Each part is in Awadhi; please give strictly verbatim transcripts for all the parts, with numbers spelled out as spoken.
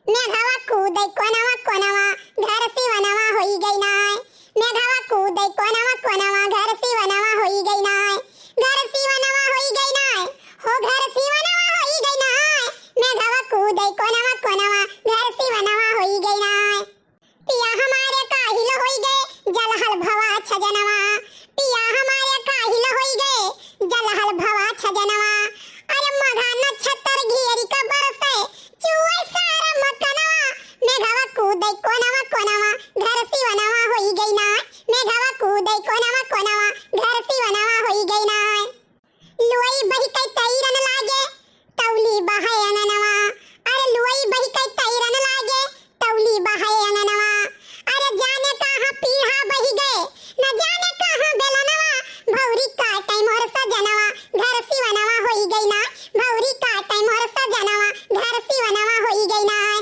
मेघवा कूदै कोनवा कोनवा, घर सिवनवा होई गई नाय। मेघवा कूदै कोनवा कोनवा, घर सिवनवा होई गई नाय। घर सिवनवा होई गई नाय, हो घर सिवनवा होई गई नाय। मेघवा कूदै कोनवा कोनवा, घर सिवनवा होई गई नाय। पिया हमारे काहिल होई गए, जलहल भवा छजनवा। पिया हमारे काहिल होई गए, जलहल भवा छजनवा। अरे मघा नक्षत्र घेरी का बरसे, चुए सारा मकनवा। मेघवा कूदै कोनवा कोनवा, घर सिवनवा होई गई नाय। मेघवा कूदै कोनवा कोनवा, घर सिवनवा होई गई नाय। लुअई बहिकै तैरन लागे, तौली बहै अंगनवा। अरे लुअई बहिकै तैरन लागे, तौली बहै अंगनवा। अरे जाने कहाँ पीढ़ा बहि गए, न जाने कहाँ बेलनवा। भौरी काटै मोर सजनवा, घर सिवनवा होई गई नाय। भौरी काटै मोर सजनवा, घर सिवनवा होई गई नाय।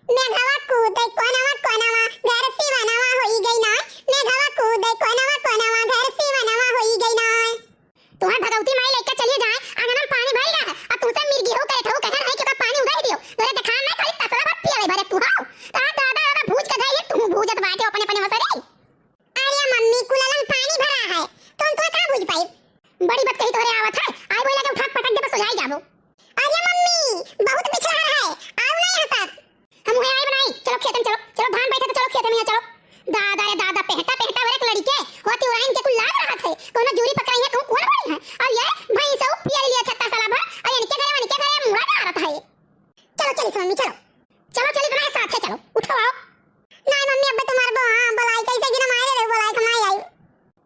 मेघवा कूदै कोनवा कोनवा, घर सिवनवा होई गई नाय। मेघवा कूदै कोनवा कोनवा, घर सिवनवा होई गई नाय। तोहार भगवती माई लइके चली जाए, आंगन में पानी भर गया है, और तुमसे मिर्गी हो करे ठहू कहन है कि ओका पानी उगाई दियो। तोरे देखान नहीं, खाली तसला भर पियावे भरे तू हो। का दादा, दादा भूज के जाइए, तू भूजत बाटे अपने, अपने हंसरी। अरे मम्मी, कुललन पानी भरा है, तो हम तोहे कहाँ भूज पाई? बड़ी बात कही तोहरे आवत है, आई बोला के उठा के पटक दे, बस हो जाई जाबो। अरे मम्मी, बहुत पिछड़ा है, आओ ना यहाँ तक। हम हुए आए बनाई, चलो खेत में चलो, चलो धान बैठे तो चलो खेत में, यहाँ चलो। दादा रे दादा, पेहटा पेहटा वरक लड़िके, होती उड़ाइन के कुल लाग रहत है, कोनो जूरी पकड़ाई है, कहूँ कौन बड़ी है? और ये भैंस ऊ पिया लिया छत्ता साला भर, और इनके घरे, उनके घरे मुड़ा डालत है। चलो चली मम्मी, चलो। चलो चली तुम्हारे साथ है, चलो, उठो आओ। नहीं मम्मी, अब तुम्हारे बो-, हाँ, बोलाई कैसे गिना मारे रहे, बोलाई कमाई आई।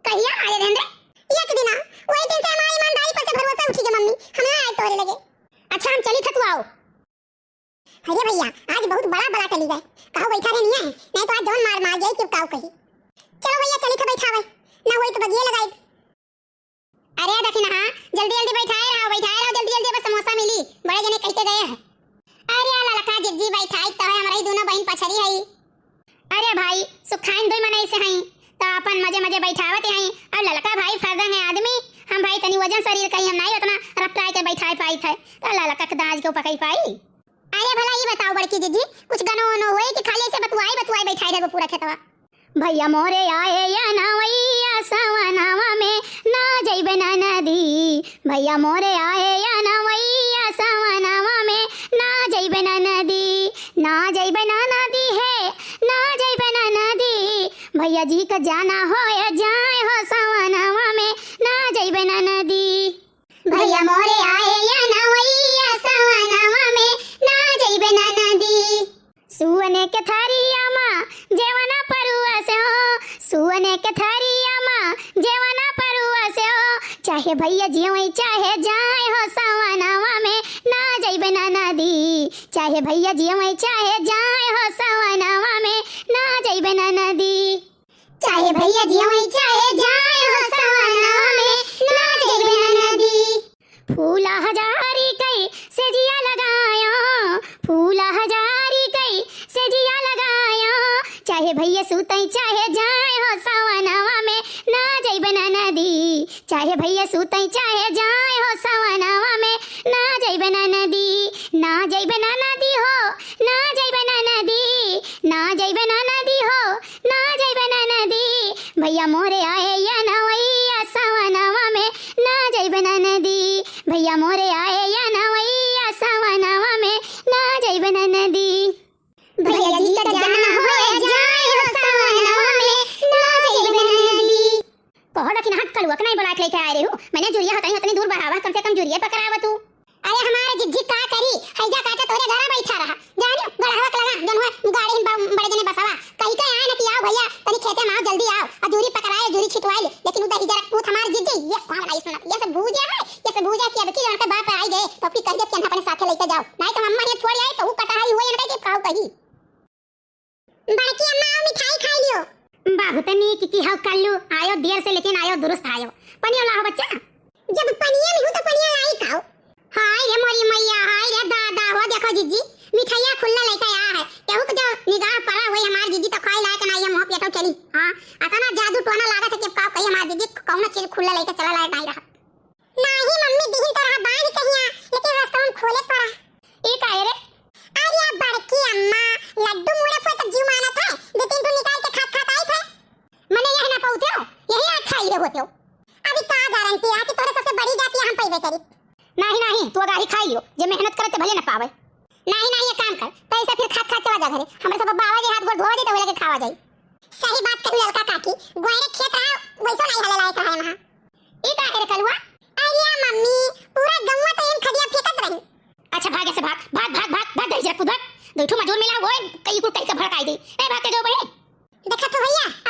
कहिया आए रहेंद्र? एक दिना, वही दिन से हमारी ईमानदारी पर से भरोसा उठी गया मम्मी, हम ना आए तोरे लगे। अच्छा, हम चली था, तू आओ। अरे भैया, आज बहुत बड़ा बला टली गए, कहो बैठा रहे नहीं है, नहीं तो आज जौन मार मार जाए कि काऊ कही। चलो भैया, चली था बैठावे, ना होई तो बगिए लगाई। अरे दखिनहा, जल्दी जल्दी बैठाए रहो, बैठाए रहो, जल्दी जल्दी, बस समोसा मिली, बड़े जने कह के गए हैं। अरे ललका जिज्जी बैठाई तो है, हमारी दोनों बहन पछरी है। अरे भाई, सुखाइन दुई मनई से हई, त अपन मजे मजे बैठावत हई। अब ललका भाई फर्रंग है आदमी, हम भाई तनी वजन शरीर कहीं हम नहीं उतना रपटाए के बैठाए पाई थे, त ललका के दाज के पकई पाई। अरे भला ई बताओ बड़की जिज्जी, कुछ गनो वनो होए कि खाली ऐसे बतुआई बतुआई बैठाए देबो पूरा खेतवा? भैया मोरे आए या नवैया सवनवा में ना जइबे ना नदी। भैया मोरे आए या नवैया सवनवा में ना जइबे ना नदी। ना जइबे ना नदी है, ना जइबे ना नदी। भैया जी का जाना हो या जाए हो सवनवा में ना जइबे ना नदी। भैया मोरे आए या नवैया सवनवा में ना जइबे ना नदी। सुअने के थरिया मा जेवना परुआ से हो, सुअने के थरिया मा जेवना परुआ से हो, चाहे भैया जियवई चाहे जाए हो सवनवा में ना जइबे ना नदी। चाहे भैया जियवई चाहे जाए हो सवनवा में ना जइबे ना नदी। चाहे भैया जियवई चाहे जाए हो सवनवा में ना जइबे ना नदी। फूला हजारी कई से जिया लगायो, फूला हजारी कई से जिया लगायो। चाहे भैया सुतई चाहे जाए हो सवनवा में ना जइबे ना नदी। चाहे भैया सुतई चाहे जाए हो सवनवा में ना जइबे ना नदी। ना जइबे ना नदी हो, ना जइबे ना नदी। ना जइबे ना नदी हो, ना जइबे ना नदी। भैया मोरे आए या नवैया सवनवा में ना जइबे ना नदी। भैया मोरे आए या नवैया सवनवा में ना जइबे ना नदी। भैया जी का जाना हो या जाए हो सवनवा में ना जइबे ना नदी। कहो दखिनहा, कलुआ के नहीं बोला के लेके आए रही हूँ। मैंने जुरिया हतई उतनी दूर बढ़ावा, कम से कम जुरिया पकड़ावा तू। अरे हमारे जिज्जी का करी, हैजा काटा तोरे घरा बैठा रहा। जानियो, गढ़वा के लगा, जौन हुआ गाड़ी में ब-, बड़े जने बसवा। कही के आए ना कि आओ भैया, तनी खेते में आओ, जल्दी आओ। और जूरी पकड़ाए, जूरी छिटवाए ले। लेकिन उधर ही जरा पूत हमारे जिज्जी, ये कौन आई सुनत? ये सब भूजा है, ये सब भूजा कि अब की जौन के बाप आई गए, तो फिर कह दे कि अपने साथे लेके जाओ। नहीं तो मम्मा ये छोड़ आई, तो वो कटाई हुए इनका कि काऊ कही। बड़की अम्मा, आओ, मिठाई खाई लियो। बहुत नीक की हव कल्लू, आयो देर से लेकिन आयो दुरुस्त आयो। पनिया लाओ बच्चा। जब पनिया में हूँ तो पनिया लाई काओ। हाय रे मोरी मैया, हाय रे दादा, हो देखो जिज्जी, मिठाइया खुल्ला लेके आया है। केहू के जो निगाह पड़ा हुई हमार जिज्जी तो खाई लायक नहीं है, मुँह पेटो चली। हाँ, अतना जादू टोना लागत है कि का कही हमार जिज्जी कौनो चीज खुल्ला लेके चला लायक नहीं रहा। नाही मम्मी, दिहिन तो रहा बांध कहिया, लेकिन रास्ता में खोले पड़ा। ई काहे रे? अरे बड़की अम्मा, अभी का गारंटी है कि तोरे सबसे बड़ी जाति हम पइबे करी? नाही, नाही, तू अगाही खाई लियो, जे मेहनत करे ते भले न पावे। नाही, नाही, एक काम कर, पैसा फिर खात खात चला जा घरे, हमरे सब बाबा जे हाथ गोड़ धोवा जाई त ओहे लगे खावा जाई। सही बात कही ललका काकी, गोइरे खेत रहा, वैसो नाही हले लायक रहा वहाँ। ई का करे कलुआ? अरे मम्मी, पूरा गौवा तो एम खदिया फेंकत रही। अच्छा भाग ऐसे भाग, भाग, भाग, भाग, भाग, दही जरा भाग। दो ठो मजूर मिला, वो कई कुल कई के भड़काई दे। ए भाग के जो बहिनी। देखा तो भैया,